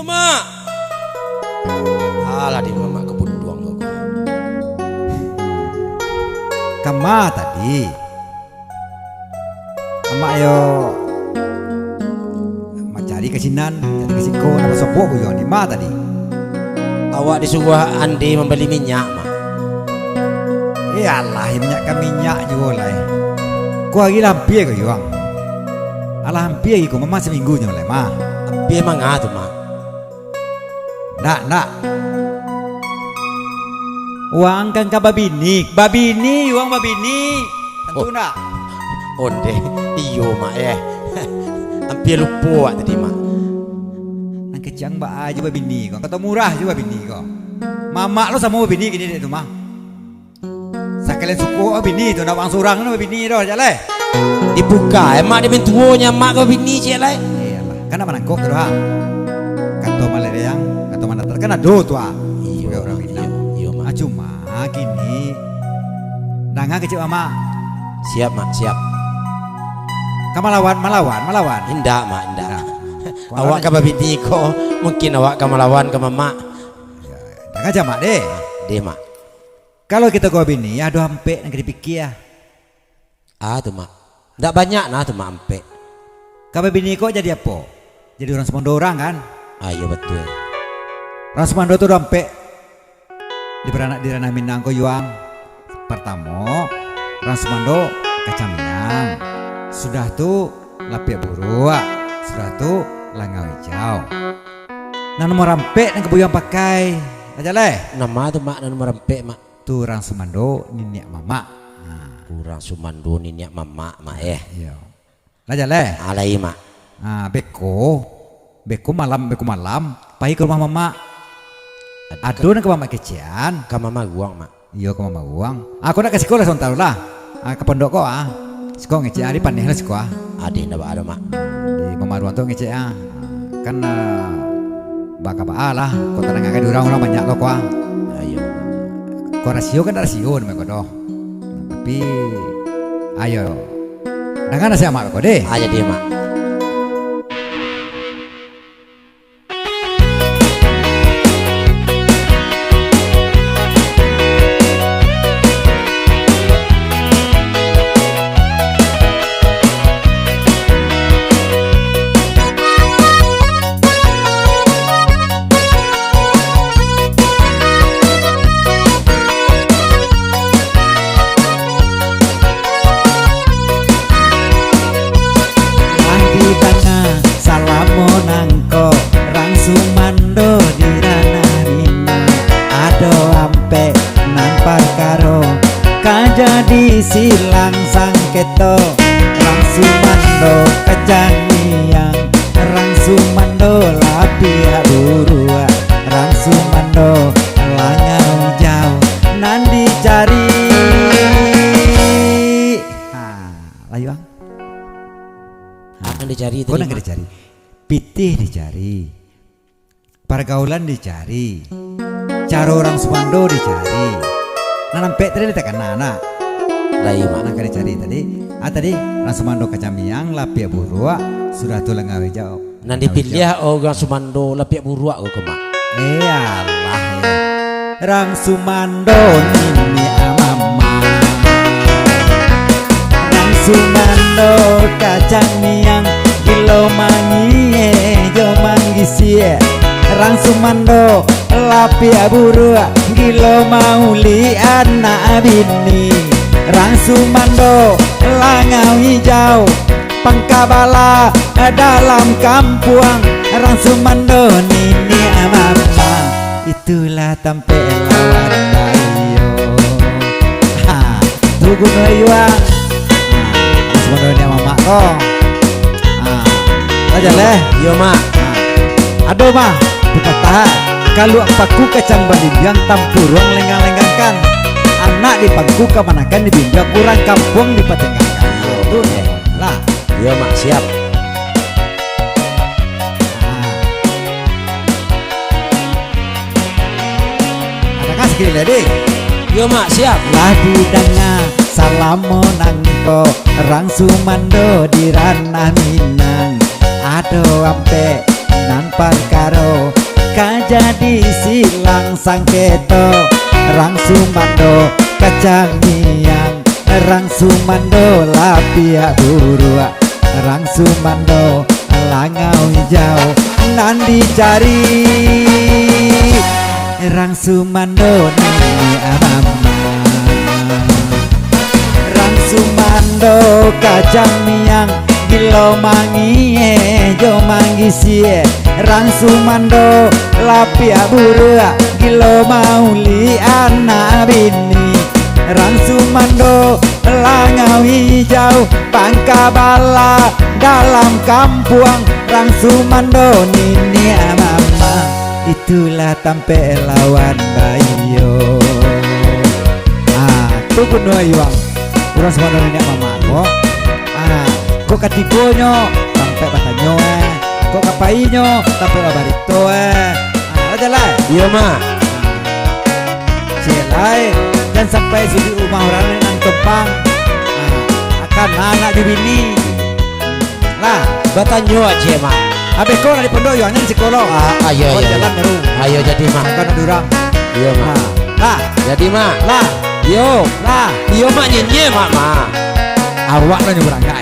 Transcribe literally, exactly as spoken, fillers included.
Mak! Alah, di mamak kabunduang ko. Kama tadi? Amak yo, Mak cari ka sinan, cari ka siko, nak basobok ko yo, di ma tadi? Awak disuruah Ande mambali minyak, Mak. Eh, alah, minyak ka minyak juo lai. Ko ari lah ampia ko, Yuang? Alah ampia ko, Mak, saminggu nyo lai, Mak. Ampia manga tu, Mak? Ndak, ndak. Wang kan ka babini, babini, wang babini. Tantu Oh. ndak? Onde, iyo, Mak, eh. Ampia lupo awak tadi, Mak. Nan kecek ang baa jo babini ko, kato murah jo babini ko. Mamak lo samo babini kini dek tu, Mak. Sakalian suko babini tu, ndak wang surang tu babini doh, cek lai. Dibuka, eh, mak di mintuonyo, mak ka babini, cek lai. Iyolah, kan nak manangkok tu doh, ha. Kato malereang, kato mandatar, kan ado tu, ha. Iyo, Sabagai urang Minang. Iyo, iyo, Mak. Ah, cuma kini, danga kecek mamak. Siap, Mak, siap. Ka malawan, malawan, malawan. Indak, Mak, indak. Indak. Awak ka babini ko, mungkin awak ka malawan ka mamak. Yo, danga ja, Mak, deh. Deh, Mak. Kalau kito ko babini, ado ampek nan ka dipikia. Ah, tu, Mak. Ndak banyak nah tu, Mak, ampek. Ka babini ko jadi apo? Jadi urang sumando urang, kan? Ah, iyo, batua. Urang sumando tu ado ampek di baranak di ranah Minang ko, Yuang. Partamo, urang sumando kacang miang. Sudah tu, lapiak buruak. Sudah tu, langau ijau. Nan nomor ampek nan ka Buyuang pakai, Raja Leh. Nan ma tu, Mak, nan nomor ampek, Mak? Tu urang sumando niniak mamak. Ha. Urang sumando niniak mamak, Mak, eh. Iyo. Lah jaleh. Ah, lai, Mak. Ha, beko, beko malam, beko malam, pai ka rumah mamak. Ad-, Ado ka nan ka mamak kecekan. Ka Mamaguang, Mak. Iyo, ka Mamaguang. Ah, ko nak ka siko lah sabanta lah. Ah, ka pondok ko, ah. Siko ngecek, ah, di paneh lah siko, ah. Adeh ndak baa doh, Mak. Di Mamaguang tu ngecek, ah. Kan, ah, baa ka baa lah, ko tadanga di urang-urang banyak lo ko, ah. Ayo. Ko rasio kan ndak rasio namo ko doh. Tapi, ayo. Danga nasihat mak ko deh. Ayo deh, Mak. Lah didanga salamo nangko, rang sumando di ranah Minang. Ado ampek nan parkaro ka jadi silang sangketo, rang sumando kacang miang, rang sumando lapiak buruak, rang sumando langau ijau nan dicari. Ha, layuang. Ha. Nan dicari tadi, Mak. Ko nan ka dicari. Pitih dicari. Pargaulan dicari. Caro urang sumando dicari. Nan ampek tadi lah takana, nak. Lah, iyo, Mak. Nan ka dicari tadi. Ah, tadi, urang sumando kacang miang, lapiak buruak, sudah tu langau ijau. Nan dipiliah urang sumando lapiak buruak ko, Mak. Eh, alah, eh. Rang sumando niniak mamak. Rang sumando kacang miang, gilo mangieh jo manggisiak. Rang sumando lapiak buruak, gilo maulik anak bini. Rang sumando langau ijau, pangka bala dalam kampuang, rang sumando niniak mamak. Itulah tampek lawan baiyo. Ha, tu guno Yuang. Ha, sumando niniak mamak ko. Ha, lah jaleh. Iyo, Mak. Ha. Ado, Mak, pepatah, kaluak paku kacang balimbiang, tampuruang lenggang-lenggangkan. Anak di pangku kamanakan di bimbiang, urang kampuang dipatengahkan. Iyo. Tu, lah. Iyo, Mak, siap. Nah. Ado kan sakali lai, deh? Iyo, Mak, siap. Lah didanga salamo nangko, rang sumando di ranah Minang. Ado ampek Nan parkaro ka jadi silang sangketo, rang sumando kacang miang, rang sumando lapiak buruak, rang sumando langau ijau nan dicari. Rang sumando niniak mamak, rang sumando kacang miang, gilo mangieh jo manggisieh. Rang sumando lapiak buruak, gilo maulik anak bini. Rang sumando langau ijau, pangka bala dalam kampuang. Rang sumando niniak mamak, itulah tampek lawan baiyo. Ah, tu gunyo Yuang. Urang sumando niniak mamak ko. Ah, ko katigonyo tampek batanyo eh. Ko kapainyo tampek babarito eh. Ah, lah jaleh. Iyo, Mak. Ciek lai, jan sampai siduik rumah urang nan tompang. Ah, akan anak jo bini. Lah, batanyo ciek, Mak. Abih ko lah di pondok, Yuang, nan siko lo. Ah, ah, iyo, iyo, jalan iyo. Baru. Ayo, jadi, Mak. Akan urang. Iyo, Mak. Ah, lah. Jadi, Mak. Lah. Iyo. Lah. Iyo, Mak, nyinyia, Mak, Mak. Awak lah nyebrang, Kak.